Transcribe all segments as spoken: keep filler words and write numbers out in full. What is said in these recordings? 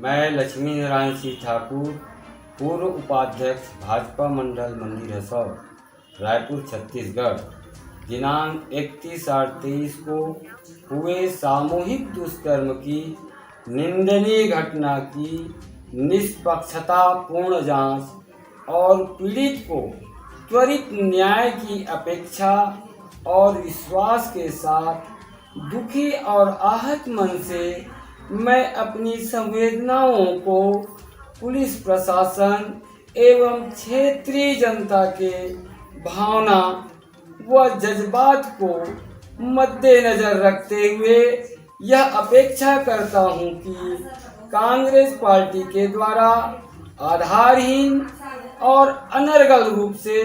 मैं लक्ष्मी नारायण सिंह ठाकुर, पूर्व उपाध्यक्ष भाजपा मंडल मंदिर हसौद, रायपुर, छत्तीसगढ़, दिनांक इकतीस आठ तेईस को हुए सामूहिक दुष्कर्म की निंदनीय घटना की निष्पक्षतापूर्ण जांच और पीड़ित को त्वरित न्याय की अपेक्षा और विश्वास के साथ दुखी और आहत मन से मैं अपनी संवेदनाओं को पुलिस प्रशासन एवं क्षेत्रीय जनता के भावना व जज्बात को मद्देनजर रखते हुए यह अपेक्षा करता हूं कि कांग्रेस पार्टी के द्वारा आधारहीन और अनर्गल रूप से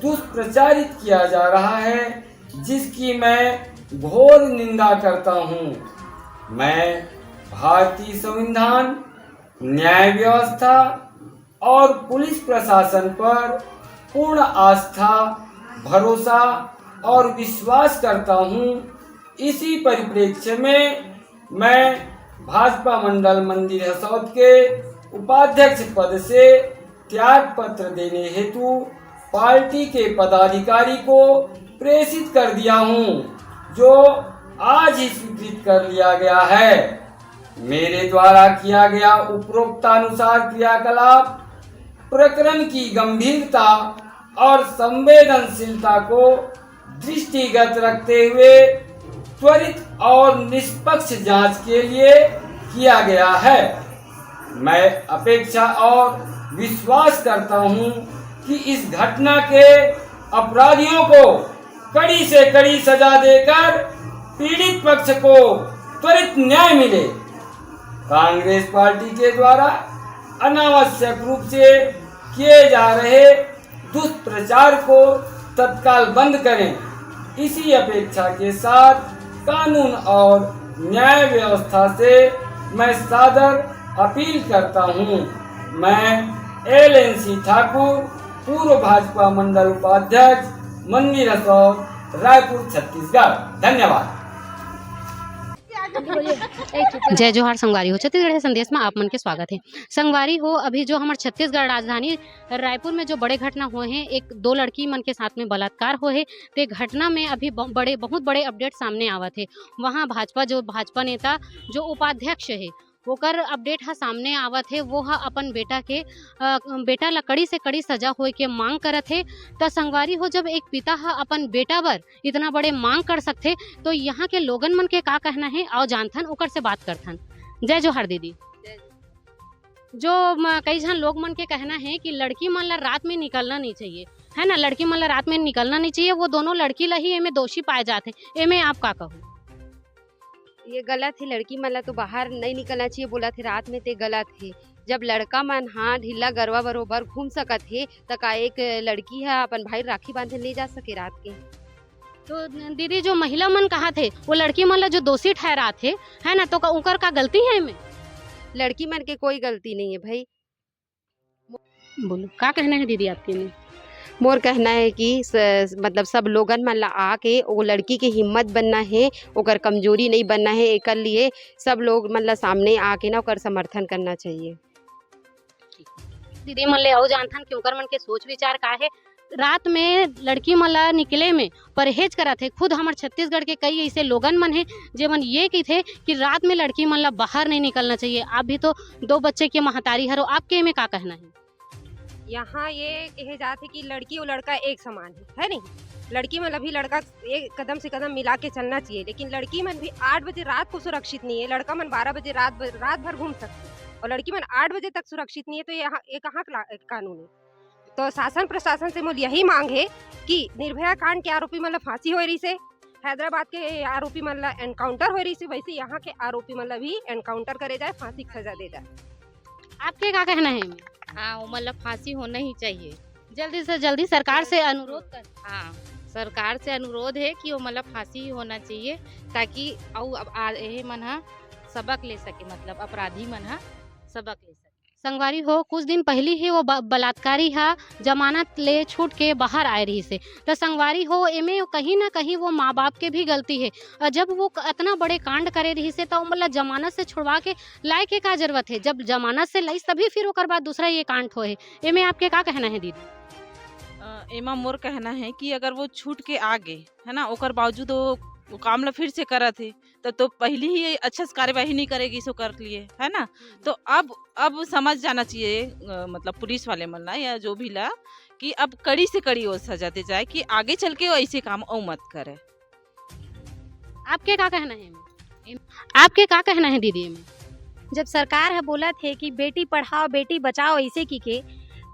दुष्प्रचारित किया जा रहा है, जिसकी मैं घोर निंदा करता हूं। मैं भारतीय संविधान, न्याय व्यवस्था और पुलिस प्रशासन पर पूर्ण आस्था, भरोसा और विश्वास करता हूं। इसी परिप्रेक्ष्य में मैं भाजपा मंडल मंदिर हसौद के उपाध्यक्ष पद से त्याग पत्र देने हेतु पार्टी के पदाधिकारी को प्रेषित कर दिया हूं, जो आज ही स्वीकृत कर लिया गया है। मेरे द्वारा किया गया उपरोक्तानुसार क्रियाकलाप प्रकरण की गंभीरता और संवेदनशीलता को दृष्टिगत रखते हुए त्वरित और निष्पक्ष जांच के लिए किया गया है। मैं अपेक्षा और विश्वास करता हूं कि इस घटना के अपराधियों को कड़ी से कड़ी सजा देकर पीड़ित पक्ष को त्वरित न्याय मिले। कांग्रेस पार्टी के द्वारा अनावश्यक रूप से किए जा रहे दुष्प्रचार को तत्काल बंद करें। इसी अपेक्षा के साथ कानून और न्याय व्यवस्था से मैं सादर अपील करता हूं। मैं एल एन सी ठाकुर, पूर्व भाजपा मंडल उपाध्यक्ष, मंदिर हसौद, रायपुर, छत्तीसगढ़। धन्यवाद। जय जोहार संगवारी हो, छत्तीसगढ़ के संदेश में आप मन के स्वागत है। संगवारी हो, अभी जो हमर छत्तीसगढ़ राजधानी रायपुर में जो बड़े घटना होए हैं, एक दो लड़की मन के साथ में बलात्कार होए है, ते घटना में अभी ब-, बड़े, बहुत बड़े अपडेट सामने आवत है। वहाँ भाजपा, जो भाजपा नेता, जो उपाध्यक्ष है, ओकर अपडेट ह सामने आवत हे, वो ह अपन बेटा के, अ, बेटा ला कड़ी से कड़ी सजा होए के मांग करत हे। त संगवारी हो, जब एक पिता ह अपन बेटा बर इतना बड़े मांग कर सकथे, तो यहाँ के लोगन मन के का कहना हे, आओ जानथन, ओकर से बात करथन। जय जोहार दीदी। जो म-, कई झन लोग मन के कहना हे कि लड़की मन ला रात में निकलना नहीं चाहिए, है ना, लड़की मन ला रात में निकलना नहीं चाहिए, वो दोनों लड़की ला ही एमे दोषी पाए जात हे, एमे आप का कहू? ये गलत हे, लड़की मन ला तो बाहर नहीं निकलना चाहिए बोलत हे रात में, ते गलत हे। जब लड़का मन हा ढीला गरवा बरोबर घूम सकत हे, त का एक लड़की हा अपन भाई राखी बांधे ले जा सके रात के? तो दीदी, जो महिला मन कहा थे, वो लड़की मन ला जो दोषी ठहरात हे, है ना, तो का, उनकर का गलती है एमे? लड़की मन के कोई गलती नहीं है भाई। बोलो, का कहना है दीदी आपके में? मोर कहना है कि स, मतलब सब लोगन मन ला आके वो लड़की के हिम्मत बनना है, ओकर कमजोरी नहीं बनना है। एकर लिए सब लोग मन ला सामने आके ना ओकर समर्थन करना चाहिए। दीदी मन ले अउ जानथन कि ओकर मन के सोच विचार का है। रात में लड़की मन ला निकले में परहेज करत हे। खुद हमर छत्तीसगढ़ के कई ऐसे लोगन मन हे, जेमन ये कहिथे कि रात में लड़की मन ला बाहर नहीं निकलना चाहिए। आप भी तो दो बच्चे के महतारी हरो, आपके में का कहना है? यहाँ ये कहे जात हे कि लड़की और लड़का एक समान है, है नहीं? लड़की मन ला भी लड़का एक कदम से कदम मिला के चलना चाहिए, लेकिन लड़की मन भी आठ बजे रात को सुरक्षित नहीं है। लड़का मन बारह बजे रात ब-, रात भर घूम सकते हैं और लड़की मन आठ बजे तक सुरक्षित नहीं है, तो ये यहाँ, ये कहाँ का ला-, कानून है? तो शासन प्रशासन से मोर यही मांग है कि निर्भया कांड के आरोपी मन ला फांसी होए रहिसे, हैदराबाद के आरोपी मन ला एनकाउंटर होए रहिसे, वैसे यहाँ के आरोपी मन ला भी एनकाउंटर करे जाए, फांसी की सजा दे जाए। आपके का कहना है एमे? हाँ, ओमन ला फांसी होना ही चाहिए। जल्दी से जल्दी सरकार से अनुरोध कर। हाँ, सरकार से अनुरोध है कि ओमन ला फांसी ही होना चाहिए, ताकि अउ अब आ- एहे मन हा सबक ले सके, मतलब अपराधी मन हा सबक ले सके। संगवारी हो, कुछ दिन पहिली ही वो ब-, बलात्कारी ह जमानत ले छूट के बाहर आए रहिस हे। त संगवारी हो, एमे कहीं ना कहीं वो माँ बाप के भी गलती हे। अ, जब वो क-, अतना बड़े कांड करे रहिस हे, त ओमन ला जमानत से छुड़वा के लाए के का जरूरत हे? जब जमानत से लइस, तभी फिर ओकर बाद दूसरा ये कांड होए हे। एमे आपके का कहना हे, दीदी? अ, एमा मोर कहना हे कि अगर वो छूट के आ गे, है ना, ओकर बावजूद वो, वो काम ला फिर से करत हे, तब तो पहिली ही अच्छा से कार्यवाही नहीं करेगी सो कर लिए, है ना? तो अब, अब समझ जाना चाहिए, अ, मतलब पुलिस वाले मन ला या जो भी ला, कि अब कड़ी से कड़ी वो सजा दे जाए कि आगे चल के वो ऐसे काम अउ मत करे। आपके का कहना हे एमे? एम-, आपके का कहना हे दीदी एमे? जब सरकार ह बोलत हे कि बेटी पढ़ाओ, बेटी बचाओ, ऐसे की के,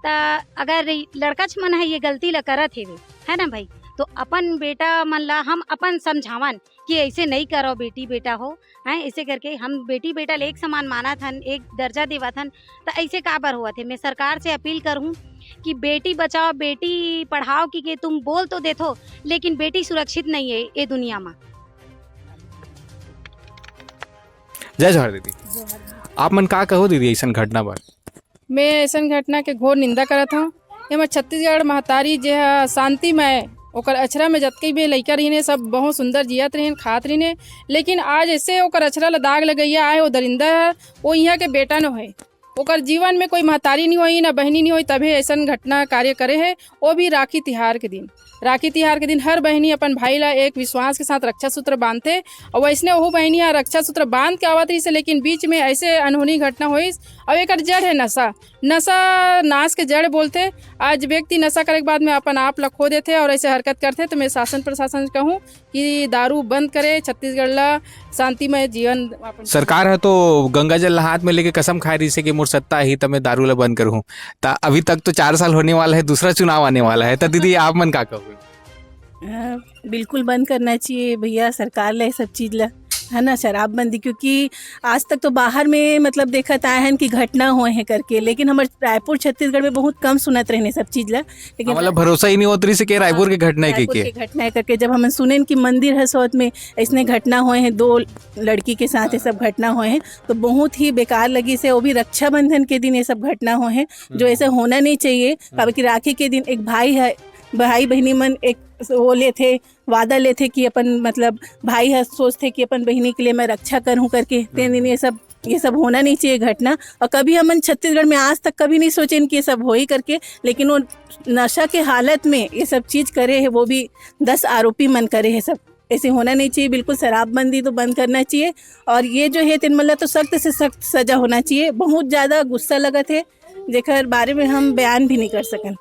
त अगर ई लड़कच मन ह ये गलती ल करत हेवे, है ना भाई, तो अपन बेटा मन ला हम अपन समझावन कि ऐसे नहीं करो बेटी बेटा हो, हैं, ऐसे करके हम बेटी बेटा ल एक समान मानत हन, एक दर्जा देवत हन, त ऐसे काबर होवत हे? मैं सरकार से अपील करहूँ कि बेटी बचाओ, बेटी पढ़ाओ की के तुम बोल तो देथो, लेकिन बेटी सुरक्षित नहीं है ये दुनिया में। जय जोहार दीदी। आप मन का कहो दीदी ऐसन घटना बर? मैं ऐसन घटना के घोर निंदा करत हूँ। एमा छत्तीसगढ़ महतारी जे ह शांतिमय, ओकर अछरा में जतके भी लइका रहिन हे, सब बहुत सुंदर जियत रहिन, खात रहिन हे, लेकिन आज ऐसे ओकर अछरा ला दाग लगइया आए, वो दरिंदा ह, वो इहाँ के बेटा नो है। ओकर जीवन में कोई महतारी नहीं होई, ना बहिनी नहीं होई, तभे ऐसन घटना कार्य करे है, वो भी राखी तिहार के दिन। राखी तिहार के दिन हर बहिनी अपन भाई ला एक विश्वास के साथ रक्षा सूत्र बांधथे, और वैसने ओहू बहिनी हा रक्षा सूत्र बांध के आवत रहिस हे, लेकिन बीच में ऐसे अनहोनी घटना होइस। और एकर जड़ है नशा। नशा नाश के जड़ बोलथे। आज व्यक्ति नशा करे के बाद में अपन आप ला खो देथे और ऐसे हरकत करथे, तो मैं शासन प्रशासन से कहूँ कि दारू बंद करे, छत्तीसगढ़ ला शांतिमय जीवन यापन करे। सरकार ह तो गंगा जल हाथ में लेके कसम खाए रहिस हे कि मोर सत्ता आही त मैं दारू ला बंद करहूँ। त अभी तक तो चार साल होने वाला है, दूसरा चुनाव आने वाला है, त दीदी आप मन का कहोगे? अ, बिल्कुल बंद करना चाहिए भैया सरकार ला ये सब चीज ला, है ना, शराबबंदी, क्योंकि आज तक तो बाहर में मतलब देखत आए हैं कि घटना होए हैं करके, लेकिन हमर रायपुर छत्तीसगढ़ में बहुत कम सुनत रहने सब चीज ला। लेकिन मतलब भरोसा ही नहीं होत रहिस हे कि रायपुर के घटना है कि रायपुर के? के घटना है करके, जब हमन सुनेन कि मंदिर हसौद में ऐसने घटना होए हैं, दो लड़की के साथ ये सब घटना होए हैं, तो बहुत ही बेकार लगिस हे। वो भी रक्षाबंधन के दिन ये सब घटना होए हैं, जो ऐसे होना नहीं चाहिए। काबर कि राखी के दिन एक भाई है, भाई बहिनी मन एक वो लेथे, वादा लेथे कि अपन मतलब भाई ह सोचथे कि अपन बहिनी के लिए मैं रक्षा करूँ करके, तेन दिन ये सब, ये सब होना नहीं चाहिए घटना। और कभी हमन छत्तीसगढ़ में आज तक कभी नहीं सोचेन कि ये सब होई करके, लेकिन वो नशा के हालत में ये सब चीज करे है, वो भी दस आरोपी मन करे है सब। ऐसे होना नहीं चाहिए, बिल्कुल शराबबंदी तो बंद करना चाहिए। और ये जो है तेन मन ला तो सख्त से सख्त सजा होना चाहिए। बहुत ज्यादा गुस्सा लगत है, जेकर बारे में हम बयान भी नहीं कर सकन।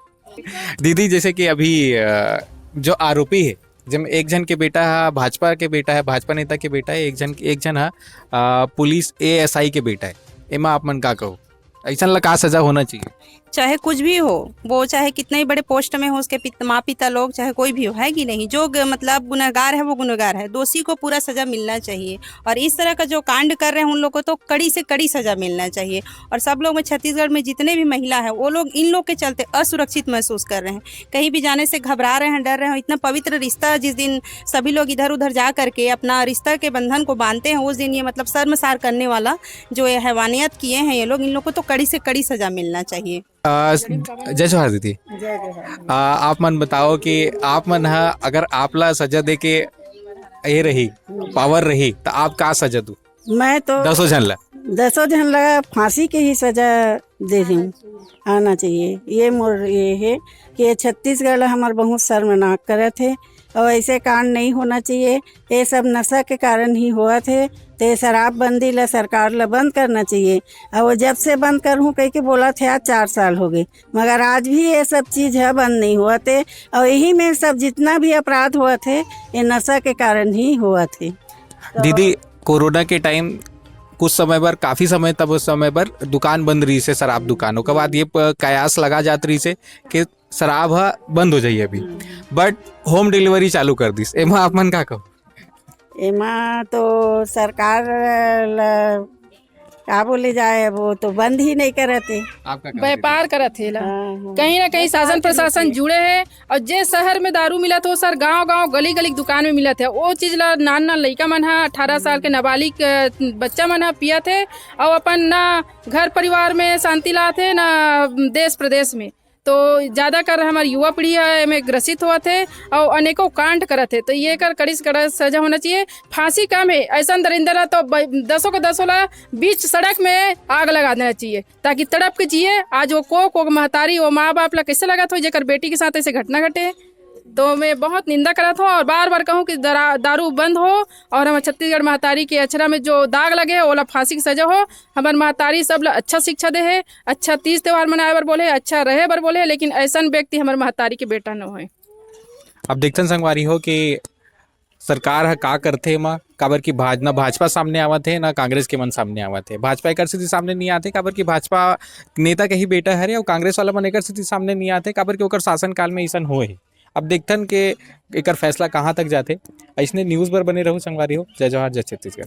दीदी, जैसे कि अभी अ, जो आरोपी है, जब एक झन के बेटा है, भाजपा के बेटा है, भाजपा नेता के बेटा है, एक झन, एक झन है अ, पुलिस एएसआई के बेटा है, एमा आप मन का कहो, ऐसन ला का सजा होना चाहिए? चाहे कुछ भी हो, वो चाहे कितने ही बड़े पोस्ट में हो, उसके पित, माँ पिता लोग, चाहे कोई भी हो, है कि नहीं? जो ग, मतलब गुनहगार है वो गुनहगार है, दोषी को पूरा सजा मिलना चाहिए। और इस तरह का जो कांड कर रहे हैं उन लोग को तो कड़ी से कड़ी सजा मिलना चाहिए। और सब लोग में, छत्तीसगढ़ में जितने भी महिला हैं, वो लोग इन लोग के चलते असुरक्षित महसूस कर रहे हैं, कहीं भी जाने से घबरा रहे हैं, डर रहे हैं। इतना पवित्र रिश्ता, जिस दिन सभी लोग इधर उधर जा करके अपना रिश्ता के बंधन को बांधते हैं, उस दिन ये मतलब शर्मसार करने वाला जो ये हैवानियत किए हैं ये लोग, इन लोग को तो कड़ी से कड़ी सजा मिलना चाहिए। अ, जय जोहार दीदी। जय जोहार। अ, आप मन बताओ कि आप मन ह अगर आप ला सजा दे के ये रही, पावर रही, तो आप का सजा दू? मैं तो दसों झन ला। दसों झन ला फांसी के ही सजा दे दूँ, आना चाहिए। ये मोर ये है कि ये छत्तीसगढ़ ला हमार बहुत शर्मनाक करत है और ऐसे कांड नहीं होना चाहिए। ये सब नशा के कारण ही होवत है, तो ये शराबबंदी ला सरकार ला बंद करना चाहिए। और वो जब से बंद करहूँ कह के बोलत है, आज चार साल हो गए, मगर आज भी ये सब चीज है बंद नहीं होवत है। और यही में सब जितना भी अपराध होवत है, ये नशा के कारण ही होवत है। दीदी, कोरोना के टाइम कुछ समय बर, काफी समय, तब उस समय बर दुकान बंद रहिस हे, शराब दुकान। ओकर बाद ये प-, कयास लगा जात रहिस हे कि शराब ह बंद हो जाही अभी, बट होम डिलीवरी चालू कर दिस। एमा आप मन का कहो? एमा तो सरकार ला का बोले जाए, वो तो बंद ही नहीं करत हे। आपका क्या व्यापार करत हे ला। हाँ, हाँ। कहीं ना कहीं शासन प्रशासन जुड़े हे, और जे शहर में दारू मिलत हो सर, गांव गांव गली गली दुकान में मिलत हे। वो चीज ला नान नान लइका मन ह, अठारह साल के नाबालिग अ, बच्चा मन ह पियत हे, और अपन ना घर परिवार में शांति लात हे, ना देश प्रदेश में। तो ज्यादा कर हमार युवा पीढ़ी है एमे ग्रसित होवत हे, और अनेकों कांड करत हे। तो ये कर कड़ी से कड़ा सजा होना चाहिए। फांसी कम है, ऐसा दरिंदर ला तो ब- दसों के दसों ला बीच सड़क में आग लगा देना चाहिए, ताकि तड़प के जिए। आज वो को को महतारी, वो माँ बाप ला कैसे लगत हो जेकर बेटी के साथ ऐसे घटना घटे? तो मैं बहुत निंदा करत हूँ और बार बार कहूँ कि दरा- दारू बंद हो, और हमारे छत्तीसगढ़ महतारी के अचरा में जो दाग लगे हे, ओला फांसी की सजा हो। हमार महतारी सब ला अच्छा शिक्षा दे हे, अच्छा तीज त्यौहार मनाए बर बोले, अच्छा रहे बर बोले, लेकिन ऐसन व्यक्ति हमार महतारी के बेटा न होए। अब देखथन संगवारी हो कि सरकार ह का करथे एमा, काबर कि भाज-, ना भाजपा सामने आवत हे, ना कांग्रेस के मन सामने आवत हे। भाजपा एकर सेती सामने नहीं आथे, काबर कि भाजपा नेता के ही बेटा हरे, और कांग्रेस वाला मन एकर सेती सामने नहीं आथे, काबर कि ओकर शासनकाल में अइसन होए हे। अब देखथन के एकर फैसला कहाँ तक जाथे। अइसने न्यूज़ बर बने रहू संगवारी हो। जय जोहार, जय छत्तीसगढ़।